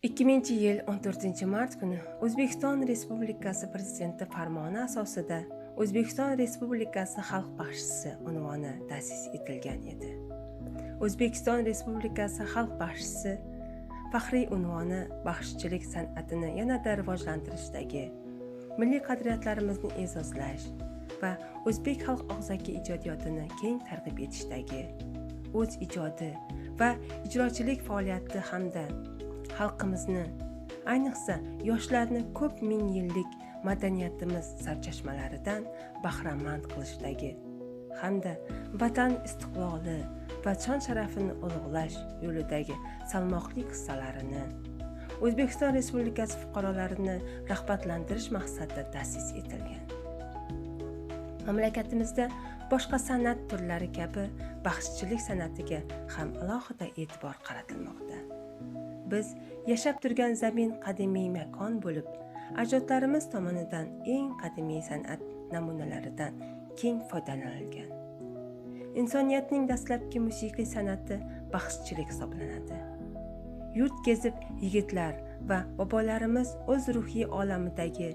2000-yil 14 mart kuni O'zbekiston Respublikasi Prezidenti farmoni asosida O'zbekiston Respublikasi xalq baxshisi unvoni ta'sis etilgan edi. O'zbekiston Respublikasi xalq baxshisi faxriy unvoni baxshichilik san'atini yanada rivojlantirishdagi, milliy qadriyatlarimizni e'zozlash va o'zbek xalq og'zaki ijodiyotini keng targ'ib etishdagi o'z ijodi va ijrochilik faoliyati hamda xalqimizni, ayniqsa yoshlarni ko'p ming yillik madaniyatimiz sarchashmalaridan bahramand qilishdagi hamda vatan istiqloli va shon sharafini ulug'lash yo'lidagi salmoqli hissalarini O'zbekiston Respublikasi fuqarolarini rag'batlantirish maqsadida ta'sis etilgan. Mamlakatimizda boshqa san'at turlari kabi baxshichilik san'atiga ham alohida e'tibor qaratilmoqda. Biz yashab turgan zamin qadimiy makon bo'lib, ajdodlarimiz tomonidan eng qadimiy san'at namunalaridan keng foydalanilgan. Insoniyatning dastlabki musiqiy san'ati baxshichilik hisoblanadi. Yurt kezib yigitlar va bobolarimiz o'z ruhiy olamidagi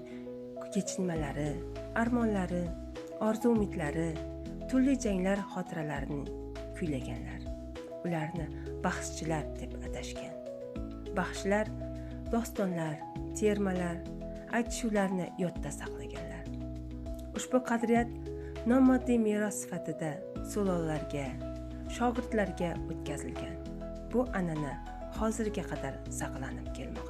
kechinmalari, armonlari, orzu umidlari, turli janglar xotiralarini kuylaganlar. Ularni baxshichilar deb atashgan. Baxshilar dostonlar, termalar, aytishuvlarni yodda saqlaganlar. Ushbu qadriyat nomoddiy meros sifatida sulolalarga, shogirdlarga o'tkazilgan. Bu an'ana hozirga qadar saqlanib kelmoqda.